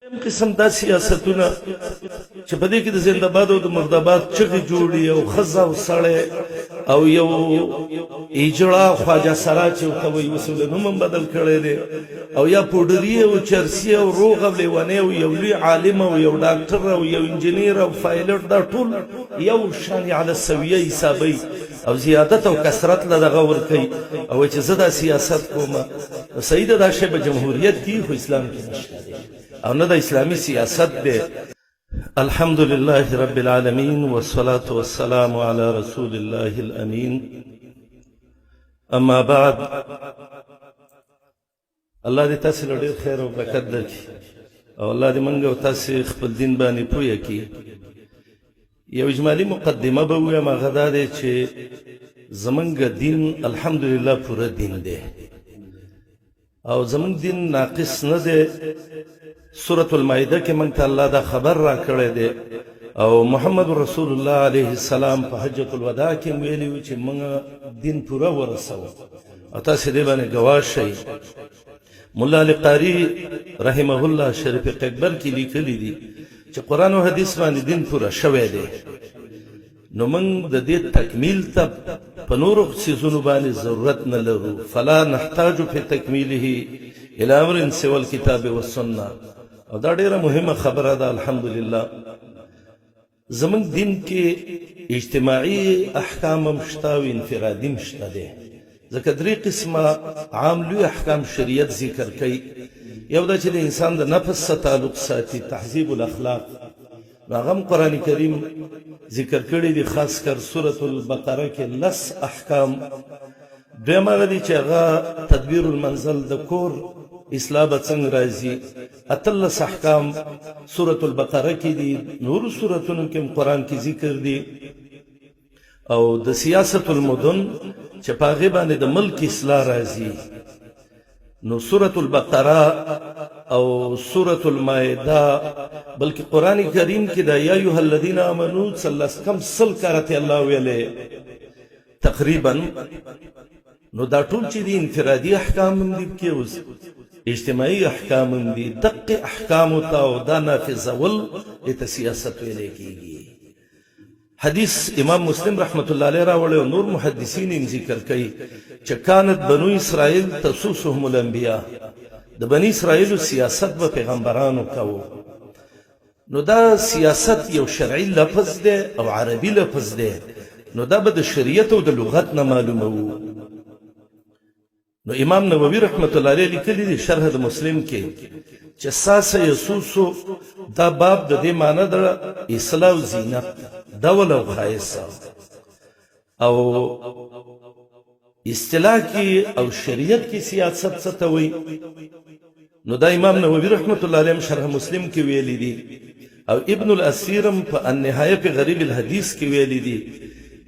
قسم دا سیاستونه چې په دې کې د زنده‌باد او د مرداباد چغې جوړي او ښځه او سړی او یو اجړا خواجه سرا چې ورته وایي، اوس یې له نوم هم بدل کړی دی، او یا پوډري او چرسي او روغ او لیونی او یو لوی عالم او یو ډاکټر او یو انجنیر او پایلټ، دا ټول یو شان علی سویه حسابوي او زیادت او کثرت له دغه ورکوي او چې زه دا سیاست کوم. نو صحیح ده، دا شی به جمهوریت کې، خو اسلام کې نشته دی او نه د اسلامي سیاست دی. الحمد لله رب العالمين والصلاة والسلام على رسول الله الأمين، أما بعد. الله دې تاسو له ډېر خیر او برکت درکړي او الله دې موږ او تاسو خپل دین باندې پوهه کړي. یو اجمالی مقدمه به ووایم، هغه دا دی چې زمونږ دین الحمدلله پوره دین دی او زمونږ دین ناقص نه دی. سورة المائده کې موږ ته الله دا خبر راکړی دی او محمد رسول الله علیه السلام په حجة الوداع کې ویلي چې موږ دین پوره ورسوو او تاسو دې باندې ګواه شئ. مولا علی قاری رحمه الله شریف اکبر کې لیکلي دي چې قرآن او حدیث باندې دین پوره شوی دی، نو موږ د دې تکمیل ته په نورو څیزونو باندې ضرورت نه لرو. فلا نحتاج فی تکمیله الی امر سوى الكتاب والسنه. او دا ډیره مهمه خبره ده. الحمدلله زمونږ دین کې اجتماعي احکام هم شته او انفرادي هم شته دی، ځکه درې قسمه عام لوی احکام شریعت ذکر کوي. یو دا چې د انسان د نفس سره تعلق ساتي، تهذیب الاخلاق، نو هغه هم قرآن کریم ذکر کړي دي، خاص کر سورة البقره کې لس احکام. دویم هغه دي چې هغه تدبیر المنزل، د کور اصلاح به څنګه راځي، 18 احکام سورة البقره کې دي، نورو سورتونو کې هم قرآن کې ذکر دي. او د سیاست المدن چې په هغې باندې د ملک اصلاح راځي، نو سورة البقره او سورة المائده، بلکې قرآن کریم کې دا یا ایها الذین آمنو څلس کم 100 کرته الله ویلې تقریبا. نو دا ټول چې دي، انفرادي احکام هم دي پکې اوس اجتماعي احکام هم دي. دقه احکام ته او دا نافذول ته سیاست ویل کېږي. حدیث امام مسلم رحمت الله علیه راوړی او نور محدثین یې ذکر کوي چې کانت بنو اسرائیل تسوسهم الانبیاء، د بنی اسرائیل سیاست به پیغمبرانو کاوه. نو دا سیاست یو شرعي لفظ دی او عربي لفظ دی، نو دا به د شریعت او د لغت نه معلوموو. نو امام نووي رحمت الله علیه لیکلي دي شرح د مسلم کې چې ساس یسوسو دا باب د دې معنی ده اصلاح او زینت، ډول او ښایست. او اصطلاح کې او شریعت کې سیاست څه ته وایي؟ نو دا امام نووي رحمت الله علیه شرح مسلم کې ویلي دي او ابن الاسیرم په النهایه په غریب الحدیث کې ویلي دي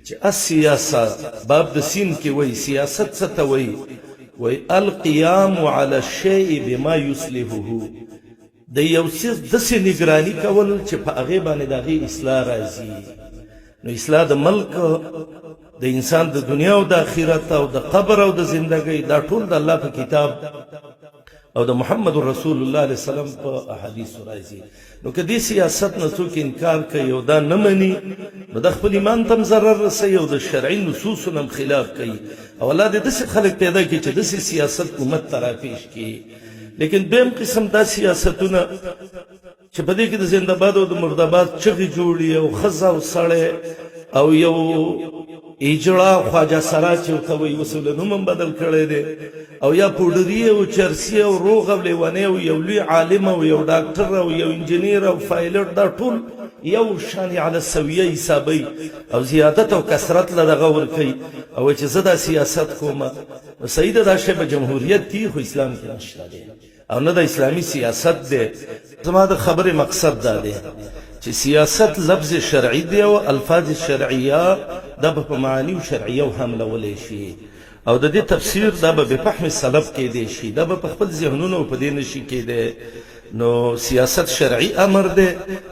چې السیاسه باب د سین کې وایي، سیاست څه ته وایي؟ وایي القیام علی الشیء بما یصلحه، د یو څیز داسې نګراني کول چې په هغې باندې د هغې اصلاح راځي. نو اصلاح د ملک، د انسان د دنیا او د آخرت او د قبر او د زندګۍ، دا ټول د الله په کتاب او د محمد رسول الله علیه السلام په احادیث راځي. نو که دې سیاست نه څوک انکار کوي او دا نه مني، نو د خپل ایمان ته هم ضرر رسوي او د شرعي نصوصو نه هم خلاف کوي. او الله دې داسې خلک پیدا کړي چې داسې سیاست امت ته راپېش کړي. لیکن دویم قسم دا سیاستونه چې په دې کې د زنده‌باد او د مرداباد چغې جوړي او ښځه او سړی او یو اجړا خواجه سرا چې ورته وایي، اوس یې له نوم هم بدل کړی دی، او یا پوډري او چرسي او روغ او لیونی او یو لوی عالم او یو ډاکټر او یو انجنیر او پایلټ، دا ټول یو شان علی سویه حسابوي او زیادت او کثرت له دغه ورکوي او چې زه دا سیاست کوم. نو صحیح ده، دا شی به جمهوریت کې، خو اسلام کې نشته دی او نه د اسلامي سیاست دی. زما د خبرې مقصد دا دی چې سیاست لفظ شرعي دی او الفاظ شرعیه دا به په معانی او شرعیه حملولی شي او د دې تفسیر دا به بفهم سلف کېدی شي، دا به په خپل ذهنونو په دې نشي کېدی. نو سیاست شرعي امر دی،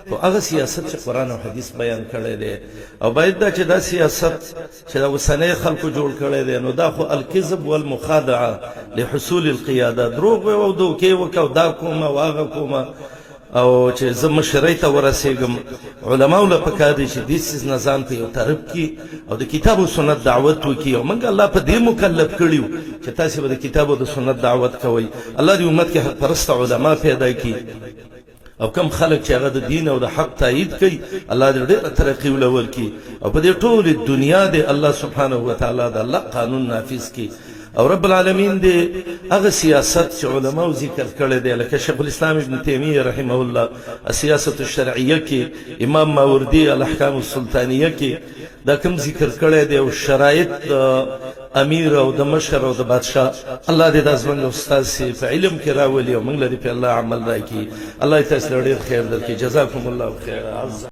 خو هغه سیاست چې قرآن او حدیث بیان کړی دی. او باید دا چې دا سیاست چې دا اوسنی خلکو جوړ کړی دی، نو دا خو الکذب والمخادعه لحصول القیاده، دروغ او دوکې وکړه او دا کومه او هغه کومه. او چې زه مشرۍ ته ورسېږم، علماو له پکار دي چې دې څیز نه ځان په یو طرف کړي او د کتاب او سنت دعوت وکړي. او موږ الله په دې مکلف کړي یو چې تاسې به د کتاب او د سنت دعوت کوئ. الله دې امت کې حق پرسته علما پیدا کړي او کم خلک چې هغه د دین او د حق تایید کوي، الله دې ډېره ترقي وله ورکړي او په دې ټولې دنیا دې الله سبحانه وتعالی د الله قانون نافذ کړي. او رب العالمین دې هغه سیاست چې علماو ذکر کړی دی، لکه شیخ الاسلام ابن تیمیه رحمه الله السیاست الشرعیه کې، امام ماوردی الاحکام السلطانیه کې دا کوم ذکر کړی دی او شرایط د امیر او د مشر او د بادشاه، الله دې دا زمونږ او ستاسې په علم کې راولي او موږ له دې په الله عمل راکړي. الله دې تاسو له ډېر خیر درکړي. جزاکم الله خیرا.